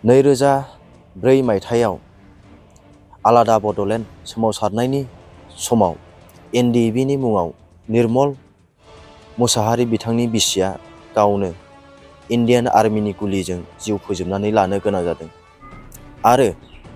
2004 मायथाइयाव आलादा बड'लेण्ड सोमावसारनायनि समाव NDBनि मुङाव निर्मल मुसाहारि बिथांनि बिसिया गावनो इन्डियान आर्मिनि गुलिजों जिउ फोजोबनानै लानो गोनां जादों आरो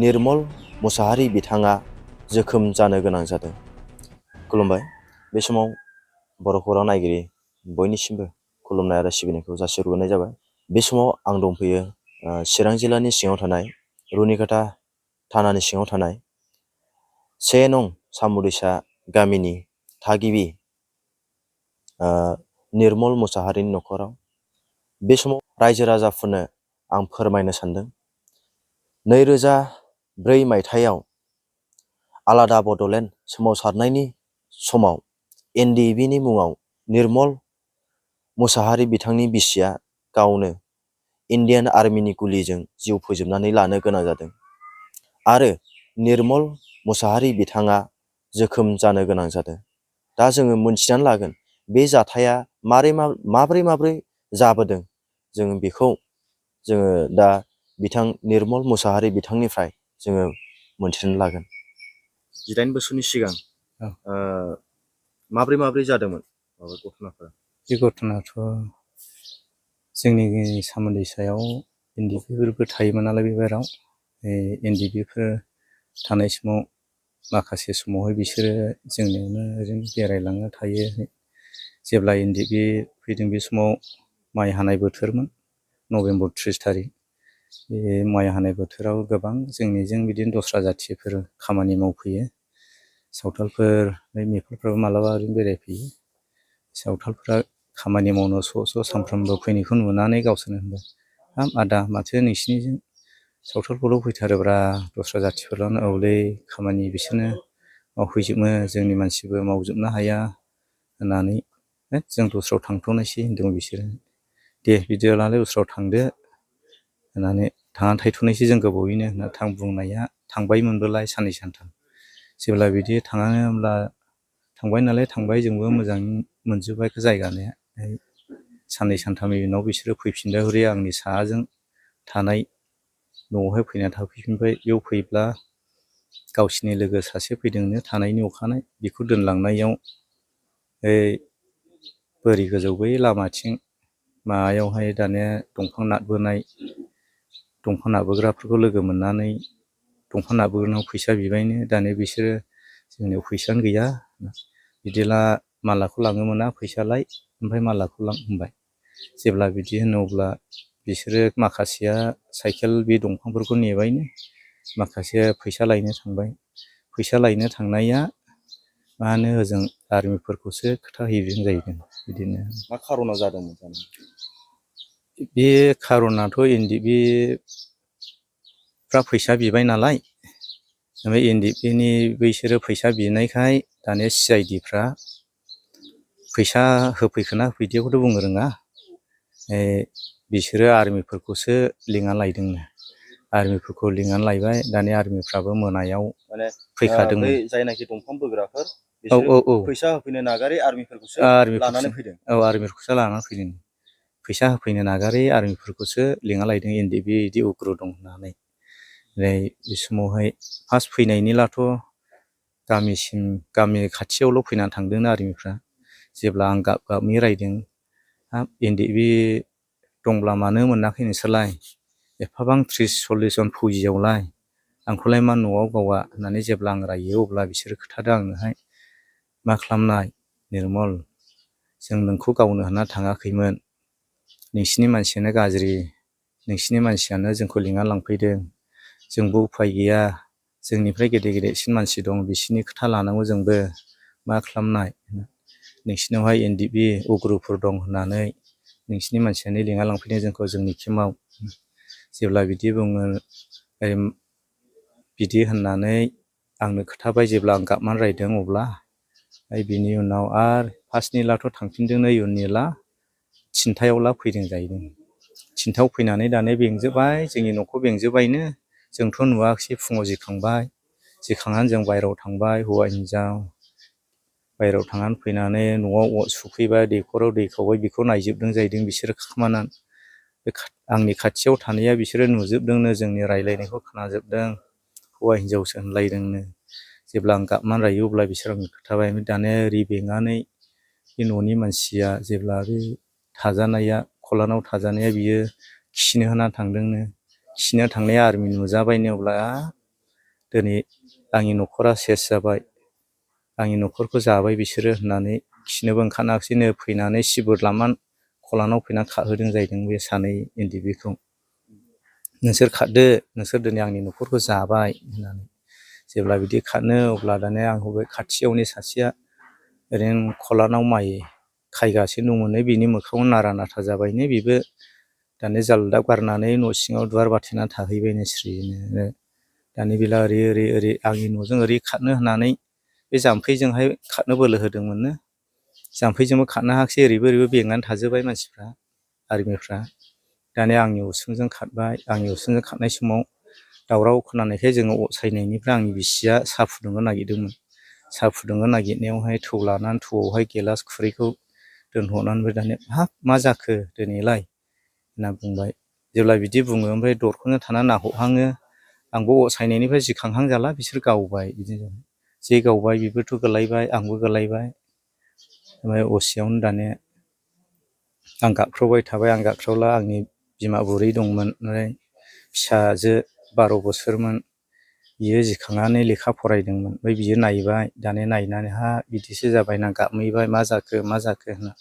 निर्मल मुसाहारि बिथाङा जोखोम जानो गोनां जादों। खुलुमबाय। बे समाव बर' खौरां नायगिरि बयनिसिमबो खुलुमनाय आरो सिबिनायखौ जासिहरग्रोनाय जाबाय। बे समाव आं दंफैयो चिरां जिल्लानि सिङाव थानाय रुनिकाटा थानानि सिङाव थानाय 1 नं सामुदैसा गामिनि थागिबि निर्मल मुसाहारिनि न'खराव। बे समाव रायजो राजाफोरनो आं फोरमायनो सानदों 2004 मायथाइयाव आलादा बड'लेण्ड सोमावसारनायनि समाव NDBनि मुङाव निर्मल मुसाहारि बिथांनि बिसिया गावनो इन्डियान आर्मिनि गुलिजों जिउ फोजोबनानै लानो गोनां जादों आरो निर्मल मुसाहारि बिथाङा जोखोम जानो गोनां जादों। दा जोङो मोनथिनानै लागोन बे जाथाया माब्रै जाबोदों। जोङो बेखौ दा बिथां निर्मल मुसाहारि बिथांनिफ्राय जोङो मोनथिनानै लागोन। 8 बोसोरनि सिगां माब्रै जादोंमोन घटनाफोरा? बे घटनाथ' जोंनि सामुदै सायाव NDBफोरबो थायोमोन नालाय बे बाराव। NDBफोर थानाय समाव माखासे समावहाय बिसोरो जोंनियावनो ओरैनो बेरायलाङो थायो। जेब्ला NDB फैदों बे समाव माइ हानाय बोथोरमोन, नभेम्बर 30 थारिख। बे माइ हानाय बोथोराव गोबां जोंनिजों बिदिनो दस्रा जाथिफोर खामानि मावफैयो। सावथालफोर, नेपालफ्राबो मालाबा ओरैनो बेरायफैयो। सावथालफ्रा खामानि मावनो ज' सानफ्रामबो फैनायखौ नुनानै गावसोरनो होनबाय, हाब आदा माथो नोंसिनिजों सावथालफोरल' फैथारोब्रा, दस्रा जाथिफोरानो औलै खामानि बिसोरनो मावफैजोबो, जोंनि मानसिबो मावजोबनो हाया होननानै जों दस्रायाव थांथ'नोसै होनदों बिसोरो। दे बिदिब्लालाय दस्रायाव थांदो होननानै थांनानै थाहैथ'नोसै जों गोबावैनो होनना बुंनाया थांबायमोनबोलाय साननै सानथाम। जेब्ला बिदि थाङानो होमब्ला थांबाय नालाय थांबाय, जोंबो मोजां मोनजोब्बाय जायगानिया। साननै सानथामनि उनाव बिसोरो फैफिनबाय हरै आंनि साहाजों थानाय न'आवहाय फैनानै थाफैफिनबाय। बेयाव फैब्ला गावसिनि लोगो सासे फैदोंनो थानायनि अखानायै, बेखौ दोनलांनायाव बोरि गोजौ बै लामाथिं माबायावहाय दानिया दंफां नाबबोग्राफोरखौ लोगो मोननानै दंफां नाबबोग्रानाव फैसा बिबायनो। दानिया बिसोरो जोंनियाव फैसायानो गैया, बिदिब्ला मालाखौ लाङो मोना फैसालाय, ओमफ्राय मालाखौ लां होनबाय। जेब्ला बिदि होनो अब्ला बिसोरो माखासेया साइकेल बे दंफांफोरखौ नेबायनो, माखासेया फैसा लायनो थांबाय। फैसा लायनो थांनाया मा होनो ओजों आर्मिफोरखौसो खोथा हैदों जाहैदों। बिदिनो मा खार'नाव जादोंमोन जानो? बे खार'नाथ' NDBफ्रा फैसा बिबाय नालाय, ओमफ्राय NDBनि बैसोरो फैसा बिनायखाय दानिया CIDफ्रा फैसा होफैखोना होफैदियाखौथ' बुंनो रोङा, बिसोरो आर्मिफोरखौसो लिंना लायदोंनो। आर्मिफोरखौ लिंनानै लायबाय। दानिया आर्मिफ्राबो मोनायाव फैखादोंमोन। बै जायनाखि दंफां बोग्राफोर बिसोरो फैसा होफैनो नागारै आर्मिफोरखौसो लानानै फैदों। आर्मिफोरखौसो लानानै फैदों। फैसा होफैनो नागारै आर्मिफोरखौसो लिंना लायदों, NDB बिदि उग्र दं होननानै। बे समावहाय फार्स्ट फैनायनिलाथ' गामि खाथियावल' फैनानै थांदों आर्मिफ्रा। जेब्ला आं गाबै रायदों, हाब NDB दंब्ला मानो मोनाखै नोंसोरलाय, एफाबां 30-40 जन फौजियावलाय, आंखौलाय मा न'आव गावा होननानै जेब्ला आं रायो, अब्ला बिसोरो खोथादों आंनोहाय, मा खालामनाय निर्मल, जों नोंखौ गावनो होनना थाङाखैमोन, नोंसिनि मानसियानो गाज्रि, नोंसिनि मानसियानो जोंखौ लिंना लांफैदों, जोंबो उफाय गैया, जोंनिफ्राय गेदेरसिन मानसि दं, बिसोरनि खोथा लानांगौ जोंबो, मा खालामनाय, नोंसिनावहाय NDB उग्रफोर दं होननानै नोंसिनि मानसियानो लिंना लांफैदों जोंखौ जोंनि केम्पआव। जेब्ला बिदि बुङो, बिदि होननानै आंनो खोथाबाय। जेब्ला आं गाबनानै रायदों अब्ला बिनि उनाव आरो फार्स्टनिलाथ' थांफिनदोंनो, इयुननिला थिनथायावला फैदों जाहैदों। थिनथायाव फैनानै दानिया बेंजोब्बाय, जोंनि न'खौ बेंजोब्बायनो। जोंथ' नुवाखिसै, फुङाव जिखांबाय, जिखांनानै जों बायहेरायाव थांबाय हौवा हिनजाव। बायहेरायाव थांनानै फैनानै न'आव अर सुफैबाय, दैखराव दै खावबाय, बेखौ नायजोबदों जाहैदों बिसोरो खाखोमानानै। आंनि खाथियाव थानाया बिसोरो नुजोबदोंनो, जोंनि रायलायनायखौ खोनाजोबदों, हौवा हिन्जावसो होनलायदोंनो। जेब्ला आं गाबनानै रायो अब्ला बिसोर आंनो खोन्थाबाय। दानिया ओरै बेंनानै बे न'नि मानसिया जेब्ला बे थाजानाया खलानाव थाजानाया बियो खिनो होना थांदोंनो, खिनो थांनाया आर्मि नुजाबायनो। अब्ला दिनै आंनि न'खरा सेस जाबाय, आंनि न'खरखौ जाबाय बिसोरो होननानै खिनोबो ओंखाराखिसैनो, फैनानै सिबोर लामान खलानाव फैनानै खाहोदों जाहैदों बे सानै एनडिएफबि खौ। नोंसोर खारदो, नोंसोर दिनै आंनि न'खरखौ जाबाय होननानै। जेब्ला बिदि खारनो अब्ला दानिया आंखौ बे खाथियावनो सासेया ओरैनो खलानाव माइ खायगासिनो दंमोननो, बिनि मोखाङाव नारा नाथा जाबायनो। बेबो दानिया जालदाब गारनानै न' सिङाव दुवार बाथेनानै थाहैबायनो स्रिनो। दानि बेला ओरै आंनि न'जों ओरै खारनो होननानै बे जाम्फैजोंहाय खारनो बोलो होदोंमोननो। जाम्फैजोंबो खारनो हायाखिसै, ओरैबो बेंनानै थाजोब्बाय मानसिफ्रा, आर्मिफ्रा। दानिया आंनि उसुंजों खारबाय। आंनि उसुंजों खारनाय समाव दावराव खोनानायखाय जोङो अर सायनायनिफ्राय आंनि बिसिया साहा फुदुंनो नागिरदोंमोन। साहा फुदुंनो नागिरनायावहाय थौ लानानै थौआवहाय गेलास खुरैखौ दोनहरनानैबो दानिया हाब मा जाखो दिनैलाय होनना बुंबाय। जेब्ला बिदि बुङो ओमफ्राय दरखंजों थानानै नाहरहाङो। आंबो अर सायनायनिफ्राय जिखांहां जाला बिसोर गावबाय, बिदिनो जे गावबाय बेबोथ' गोलैबाय, आंबो गोलैबाय। ओमफ्राय असेयावनो दानिया आं गाबख्रावबाय थाबाय। आं गाबख्रावला आंनि बिमा बुरै दंमोन, ओमफ्राय फिसाजो 12 बोसोरमोन। बियो जिखांनानै लेखा फरायदोंमोन। ओमफ्राय बियो नायबाय, दानिया नायनानै हा बिदिसो जाबाय होनना गाबमैबाय। मा जाखो होनना।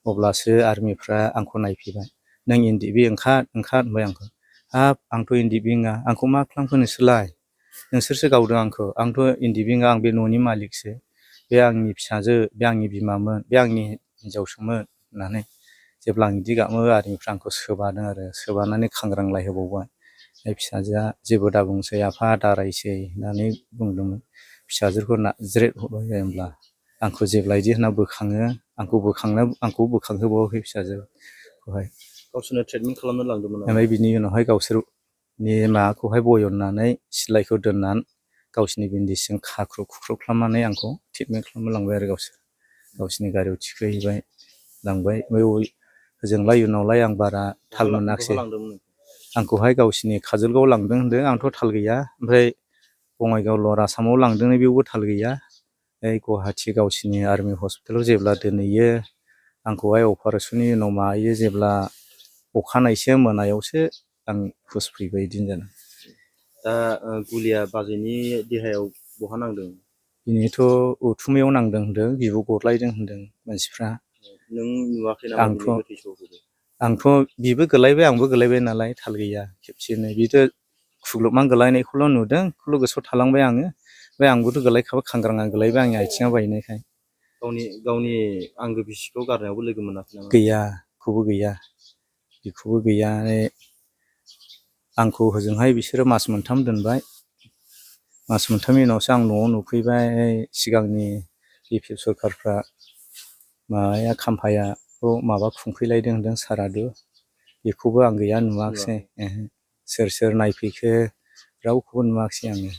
अब्लासो आर्मिफ्रा आंखौ नायफैबाय। नों एनडिएफबि ओंखार होनबाय आंखौ। हाब आंथ' एनडिएफबि नङा, आंखौ मा खालामखो नोंसोरलाय? नोंसोरसो गावदों आंखौ, आंथ' एनडिएफबि नङा, आं बे न'नि मालिकसो। बे आंनि फिसाजो, बे आंनि बिमामोन, बे आंनि हिन्जावसोमोन होननानै जेब्ला आं बिदि गाबो आर्मिफ्रा आंखौ सोबादों आरो, सोबानानै खांग्रांलायहोबावबाय। फिसाजोआ जेबो दा बुंसै आफा दारायसै होननानै बुंदोंमोन। फिसाजोखौ ज्रेद हरबाय। होमब्ला आंखौ जेब्ला बिदि होनना बोखाङो, आंखौ बोखांहोबावाखै फिसाजोखौहाय। गावसोरनो ट्रिटमेन्ट खालामनो लांदोंमोन नामा? ओमफ्राय बिनि उनावहाय गावसोरनि माबाखौहाय बयननानै सिलाइखौ दोननानै गावसिनि बिन्दिजों खाख्रु खुख्रु खालामनानै आंखौ ट्रिटमेन्ट खालामनो लांबाय आरो गावसिनि गारियाव थिखोहैबाय, लांबाय। ओमफ्राय होजोंलाय उनावलाय आं बारा थाल मोनाखिसै। आंखौहाय गावसिनि काजलगावआव लांदों होनदों, आंथ' थाल गैया। ओमफ्राय बङाइगाव लवार आसामाव लांदों, बेयावबो थाल गैया। गुवाहाटि गावसिनि आर्मि हस्पिटालाव जेब्ला दोनहैयो, आंखौहाय अपारेशननि उनाव मायो जेब्ला अखानायसो मोनायावसो आं हुस फैबाय, बिदिनो जादों। दा गुलिया बाजैनि देहायाव बहा नांदों? बिनिथ' उथुमायाव नांदों होनदों, बिबु गरलायदों होनदों मानसिफ्रा। नों नुवाखै नामा बिनि गोथै सहखौबो? आंथ' बिबो गोलैबाय, आंबो गोलैबाय नालाय थाल गैया खेबसेनो। बिथ' खुग्लुबनानै गोलैनायखौल' नुदों, बेखौल' गोसोआव थालांबाय आङो। ओमफ्राय आंबोथ' गोलैखाबाय, खांग्रांना गोलैबाय, आंनि आथिङा बायनायखाय। गावनि आंगो बिसिखौ गारनायावबो लोगो मोनाखै नामा? गैया, बेखौबो गैया। आंखौ हजोंहाय बिसोरो मास मोनथाम दोनबाय। मास मोनथामनि उनावसो आं न'आव नुफैबाय। सिगांनि बिपिएफ सरखारफ्रा खाम्फायाखौ माबा खुंफैलायदों होनदों, सारादु। बेखौबो आं गैया, नुवाखिसै। सोर नायफैखो रावखौबो नुवाखिसै आङो।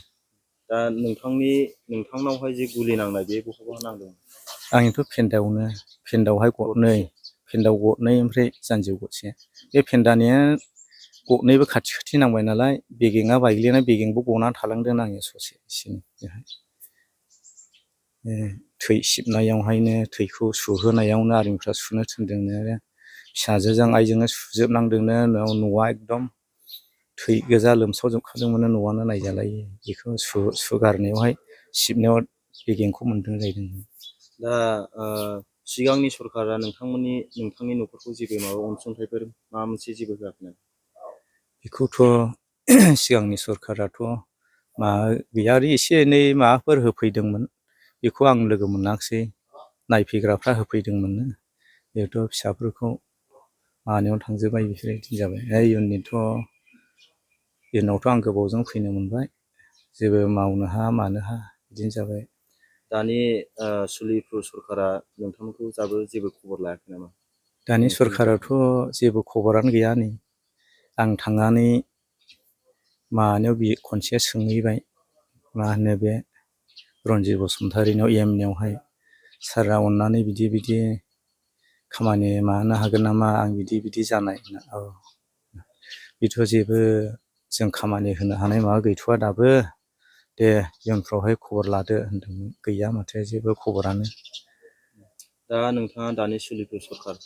दा नोंथांनावहाय जे गुलि नांनाय, बे बहाबा नांदों? आंनिथ' फेन्दावहाय गरनै, फेन्दाव गरनै, ओमफ्राय जानजियाव गरसे। बे फेन्दानिया गरनैबो खाथि नांबाय नालाय, बेगेङा बायग्लिनाय, बेगेंबो गनानै थालांदों आंनिया ससे एसे। थै सिबनायावहायनो, थैखौ सुहोनायावनो आर्मिफ्रा सुनो थिनदोंनो। फिसाजोजों आइजोंनो सुजोबनांदोंनो। न'आ एकदम थै गोजा लोमसावजोबखादोंमोन, न'आनो नायजालायि। बेखौ सुगारनायावहाय सिबनायाव बेगेंखौ मोन्दों जाहैदों। दा सिगांनि सरकारा नोंथांनि न'खरखौ जेबो माबा अनसुंथाइफोर माबा मोनसे जेबो होआखै नामा? बेखौथ' सिगांनि सरकाराथ' गैया, एसे एनै माबाफोर होफैदोंमोन। बेखौ आं लोगो मोनाखिसै। नायफैग्राफ्रा होफैदोंमोननो। बेथ' फिसाफोरखौ मानायाव थांजोब्बाय, बिसोरो बिदिनो जाबाय। इयुनावथ' आं गोबावजों फैनो मोनबाय। जेबो मावनो हा मानो हा बिदिनो जाबाय। दानि सोलिफु सरकारा नोंथांमोनखौ जेबो खबर लायाखै नामा? दानि सरकाराथ' जेबो खबरानो गैया नै। आं थांनानै खनसे सोंहैबाय, बे रन्जित बसुमतारिनाव एमनियावहाय। सारआ अननानै बिदि खामानि माबानो हागोन नामा? आं बिदि जानाय। औ बेथ' जेबो जों खामानि होनो हानाय माबा गैथ'वा दाबो, दे इयुनफ्रावहाय खबर लादो होनदोंमोन। गैया माथो जेबो खबरानो। दा नोंथाङा दानि सोलिफु सरखार,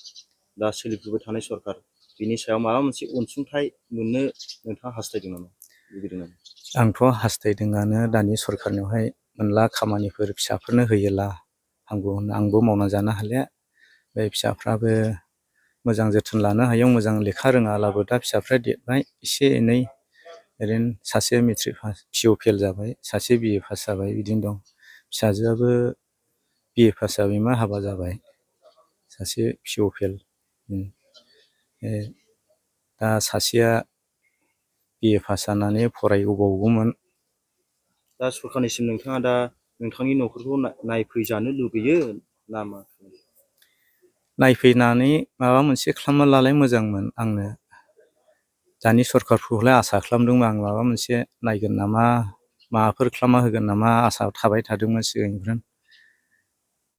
दा सोलिफुबाय थानाय सरखार, बिनि सायाव माबा मोनसे अनसुंथाइ मोननो नोंथाङा हास्थायदों नामा, लुबैदों नामा? आंथ' हास्थायदोंआनो दानि सरखारनियावहाय मोनला खामानिफोर फिसाफोरनो होयोला आंबो मावना जानो हाले। बे फिसाफ्राबो मोजां जोथोन लानो हायियाव मोजां लेखा रोङालाबो दा फिसाफ्रा देरबाय एसे एनै, ओरैनो सासे मेट्रिक पास पिअ फेल जाबाय, सासे बिए पास जाबाय, बिदिनो दं। फिसाजोआबो बिए पास जाबाय मा हाबा जाबाय, सासे पिअ फेल। दा सासेया बिए पास जानानै फरायबावगौमोन। दा सरखारनिसिम नोंथाङा दा नोंथांनि न'खरखौ नायफैजानो लुगैयो ना मा? नायफैनानै माबा मोनसे खालामना लालाय मोजांमोन आंनो। दानि सरखारखौलाय आसा खालामदोंमोन आं माबा मोनसे नायगोन नामा, माबाफोर खालामना होगोन नामा आसा थाबाय थादोंमोन सिगांनिफ्रायनो।